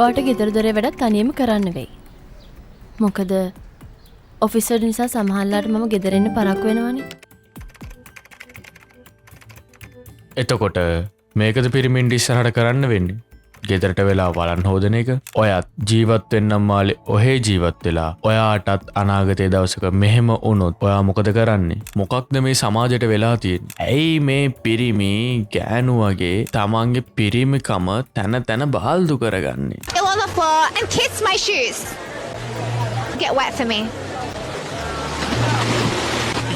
ඔයාට ගෙදර දොරේ වැඩත් තනියම කරන්න වෙයි. මොකද ඔෆිස් වැඩ නිසා සමහරලාට මම ගෙදර එන්න පරක්කු වෙනවනේ. එතකොට මේකද පිරිමින්ට ඉස්සරහට කරන්න වෙන්නේ? ගෙදරට වෙලා වලන් හෝදන එක. ඔයත් ජීවත් වෙන්නම් මාලේ ඔහේ ජීවත් වෙලා ඔයාටත් අනාගතයේ දවසක මෙහෙම වුණොත් ඔයා මොකද කරන්නේ? මොකක්ද මේ සමාජයට වෙලා තියෙන්නේ? ඇයි මේ පිරිමි ගෑනු වගේ තමන්ගේ පිරිමිකම තැන තැන බාල්දු කරගන්නේ? Go on the floor and kiss my shoes. Get wet for me.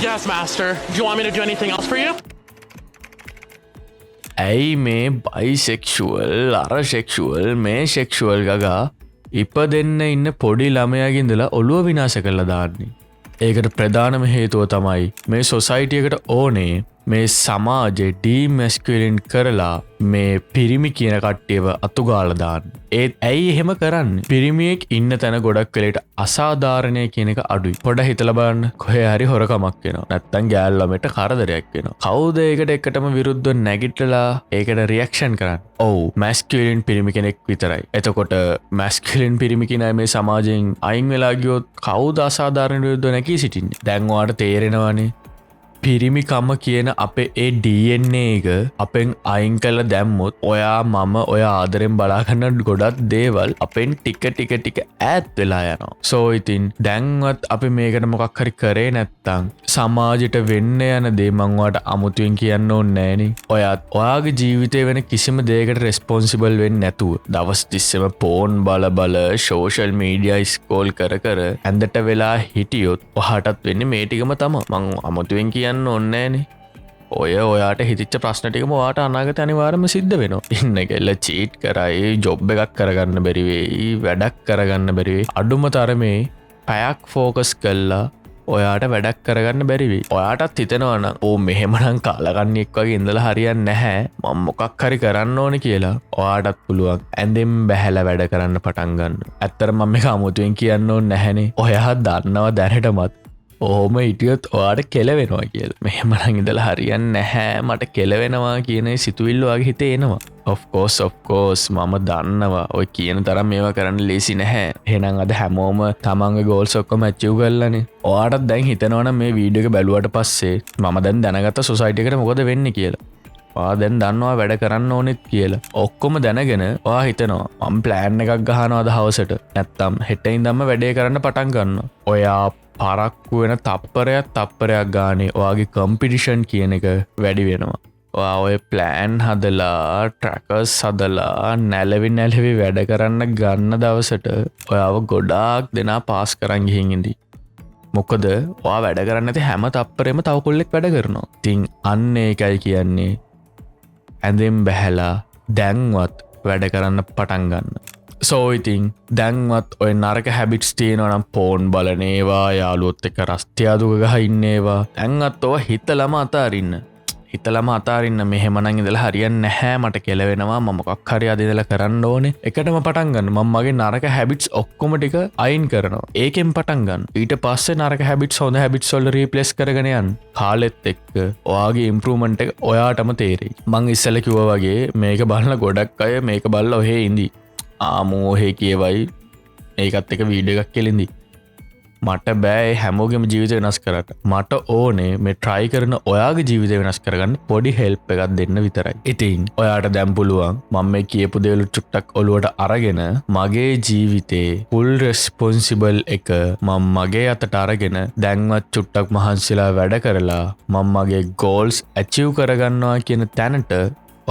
Yes, master. Do you want me to do anything else for you? ඇයි මේ බයිසෙක්ෂුවල් අර සෙක්ෂුවල් මේ සෙක්ෂුවල් ගගා ඉපදෙන්න ඉන්න පොඩි ළමයාගේ ඉඳලා ඔළුව විනාශ කරලා දාන්නේ? ඒකට ප්‍රධානම හේතුව තමයි මේ සොසයිටි එකට ඕනේ මේ සමාජෙ ඩීමැස්කියුලින් කරලා මේ පිරිමි කියන කට්ටියව අතුගාලා දාන්න. ඒත් ඇයි එහෙම කරන්නේ? පිරිමියෙක් ඉන්න තැන ගොඩක් වෙලේට අසාධාරණය කියන එක අඩුයි. පොඩ හිතලා බලන්න, කොහේ හරි හොරකමක් වෙනවා. නැත්තම් ගෑල් ළමයට කරදරයක් වෙනවා. කවුද ඒකට එකටම විරුද්ධව නැගිටලා ඒකට රියැක්ෂන් කරන්නේ? ඔව්, මැස්කියුලින් පිරිමි කෙනෙක් විතරයි. එතකොට මැස්කියුලින් පිරිමි කෙනා මේ සමාජයෙන් අයින් වෙලා ගියොත් කවුද අසාධාරණ විරුද්ධව නැගී සිටින්නේ? දැන් ඔයාට තේරෙනවනේ පිරිමිකම කියන අපේ ඒ DNA එක අපෙන් අයින් කරලා දැම්මොත් ඔයා මම ඔය ආදරෙන් බලා ගන්න ගොඩක් දේවල් අපෙන් ටික ටික ටික ඈත් වෙලා යනවා. ඉතින් දැන්වත් අපි මේකට මොකක් හරි කරේ නැත්තම් සමාජෙට වෙන්න යන දේ මං ඔයාට අමුතුවෙන් කියන්න ඕනේ නෑනේ. ඔයත් ඔයාගේ ජීවිතේ වෙන කිසිම දෙයකට රෙස්පොන්සිබල් වෙන්නේ නැතුව දවස් තිස්සෙම ෆෝන් බල බල සෝෂල් මීඩියා ස්ක්‍රෝල් කර කර ඇඳට වෙලා හිටියොත් ඔයාටත් වෙන්නේ මේ ටිකම තමා. මං අමුතුවෙන් කියන්න ඕනේ නෑනේ. ඔය ඔයාට හිතිච්ච ප්‍රශ්න ටිකම ඔයාට අනාගතේ අනිවාර්යයෙන්ම සිද්ධ වෙනවා. ඉන්න කෙල්ල චීට් කරයි, ජොබ් එකක් කරගන්න බැරි වෙයි, වැඩක් කරගන්න බැරි වෙයි. අඩුම තරමේ පැයක් ෆෝකස් කළා ඔයාට වැඩක් කරගන්න බැරි වෙයි. ඔයාටත් හිතෙනවා නම් ඕ මෙහෙමනම් කාලකන්ණියෙක් වගේ ඉඳලා හරියන්නේ නැහැ, මම මොකක් හරි කරන්න ඕනේ කියලා. ඔයාටත් පුළුවන් ඇඳෙන් බැහැලා වැඩ කරන්න පටන් ගන්න. ඇත්තටම මම මේක අමුතුවෙන් කියන්න ඕනේ නැහැනේ. ඔයා දන්නවා දැනටමත් ඔහොම හිටියොත් ඔයාට කෙලවෙනවා කියලා. මෙහෙමනම් ඉඳලා හරියන්නේ නැහැ, මට කෙලවෙනවා කියන සිතුවිල්ල ඔයාගේ හිතේ එනවා. Of course, of course, මම දන්නවා ඔය කියන තරම් මේවා කරන්න ලේසි නැහැ. එහෙනම් අද හැමෝම තමන්ගේ ගෝල්ස් ඔක්කොම ඇචීව් කරලානේ. ඔයාටත් දැන් හිතෙනවා නම් මේ වීඩියෝ එක බැලුවට පස්සේ මම දැන් දැනගත්ත සොසයිටි එකට මොකද වෙන්නේ කියලා. ඔයා දැන් දන්නවා වැඩ කරන්න ඕනෙත් කියලා. ඔක්කොම දැනගෙන ඔයා හිතනවා මම ප්ලෑන් එකක් ගහනවා අද හවසට, නැත්තම් හෙට ඉඳන්ම වැඩේ කරන්න පටන් ගන්නවා. ඔයා පරක්කු වෙන තප්පරයක් තප්පරයක් ගානේ ඔයාගේ කම්පිටිෂන් කියන එක වැඩි වෙනවා. ඔයා ඔය ප්ලෑන් හදලා ට්‍රැකර්ස් හදලා නැලවි නැලවි වැඩ කරන්න ගන්න දවසට ඔයාව ගොඩාක් දෙනා පාස් කරන් ගිහින් ඉඳී. මොකද ඔයා වැඩ කරන්නේ නැති හැම තප්පරෙම තව කොල්ලෙක් වැඩ කරනවා. ඉතින් අන්න ඒකයි කියන්නේ ඇඳෙන් බැහැලා දැන්වත් වැඩ කරන්න පටන් ගන්න. ඉතින් දැන්වත් ඔය නරක හැබිට්ස් තියෙනවා නම් ෆෝන් බලන ඒවා, යාළුවොත් එක්ක රස්තියාදු ගහ ඉන්න ඒවා, දැන්වත් ඔය හිතලම අතාරින්න. හිතලම අතාරින්න. මෙහෙමනම් ඉඳලා හරියන්නේ නැහැ, මට කෙලවෙනවා, මම මොකක් හරි අද ඉඳලා කරන්න ඕනේ. එකටම පටන් ගන්න. මම මගේ නරක හැබිට්ස් ඔක්කොම ටික අයින් කරනවා. ඒකෙන් පටන් ගන්න. ඊට පස්සේ නරක හැබිට්ස් හොඳ හැබිට්ස් වල රීප්ලේස් කරගෙන යන්න. කාලෙත් එක්ක ඔයාගේ ඉම්ප්‍රූව්මන්ට් එක ඔයාටම තේරෙයි. මං ඉස්සෙල්ලා කිව්වා වගේ මේක බලන ගොඩක් අය මේක බලලා ඔහේ ඉඳී. ආමෝ ඔහේ කියවයි, ඒකත් එක වීඩියෝ එකක් කියලා ඉඳී. මට බෑ ඒ හැමෝගෙම ජීවිත වෙනස් කරන්න. මට ඕනේ මේ try කරන ඔයාගේ ජීවිතය වෙනස් කරගන්න පොඩි හෙල්ප් එකක් දෙන්න විතරයි. ඉතින් ඔයාට දැන් පුළුවන් මම මේ කියපු දේවල් චුට්ටක් ඔලුවට අරගෙන මගේ ජීවිතේ ෆුල් රෙස්පොන්සිබල් එක මම මගේ අතට අරගෙන දැන්වත් චුට්ටක් මහන්සිලා වැඩ කරලා මම මගේ ගෝල්ස් ඇචීව් කරගන්නවා කියන තැනට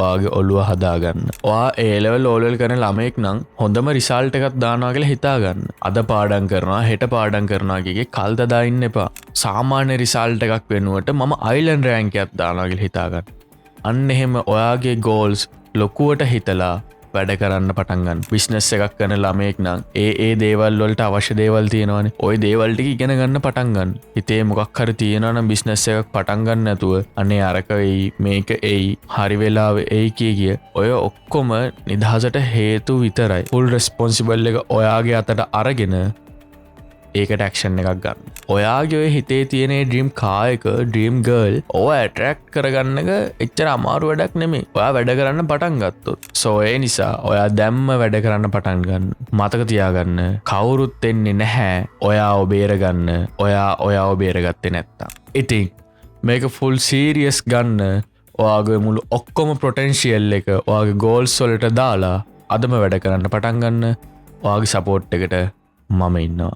ඔයාගේ ඔළුව හදාගන්න. ඔයා ඒ ලෙවල් ඕ ලෙවල් කරන ළමයෙක් නම් හොඳම රිසල්ට් එකක් දානවා කියලා හිතාගන්න. අද පාඩම් කරනවා හෙට පාඩම් කරනවා කිය කී කල් දදා ඉන්න එපා. සාමාන්‍ය රිසල්ට් එකක් වෙනුවට මම අයිලන්ඩ් රෑන්ක් එකක් දානවා කියලා හිතාගන්න. අන්න එහෙම ඔයාගේ ගෝල්ස් ලොකුවට හිතලා වැඩ කරන්න පටන් ගන්න. බිස්නස් එකක් කරන ළමයෙක් නම් ඒ ඒ දේවල් වලට අවශ්‍ය දේවල් තියෙනවනේ. ওই දේවල් ටික ඉගෙන ගන්න පටන් ගන්න. හිතේ මොකක් හරි තියෙනවා නම් බිස්නස් එකක් පටන් ගන්න නැතුව අනේ අරක එයි මේක එයි හරි වෙලාවෙ එයි කිය කිය ඔය ඔක්කොම නිදහසට හේතු විතරයි. ෆුල් රෙස්පොන්සිබල් එක ඔයාගේ අතට අරගෙන ඒකට ඇක්ෂන් එකක් ගන්න. ඔයාගේ ඔය හිතේ තියෙන ඩ්‍රීම් කාර් එක, ඩ්‍රීම් ගර්ල් ඔය ඇට්‍රැක්ට් කරගන්න එක එච්චර අමාරු වැඩක් නෙමෙයි, ඔයා වැඩ කරන්න පටන් ගත්තොත්. සෝ ඒ නිසා ඔයා දැම්ම වැඩ කරන්න පටන් ගන්න. මතක තියාගන්න, කවුරුත් එන්නේ නැහැ ඔයාව බේරගන්න, ඔයා ඔයාව බේරගත්තේ නැත්තම්. ඉතින් මේක ෆුල් සීරියස් ගන්න. ඔයාගේ මුළු ඔක්කොම පොටෙන්ෂියල් එක ඔයාගේ ගෝල්ස් වලට දාලා අදම වැඩ කරන්න පටන් ගන්න. ඔයාගේ සපෝට් එකට මම ඉන්නවා.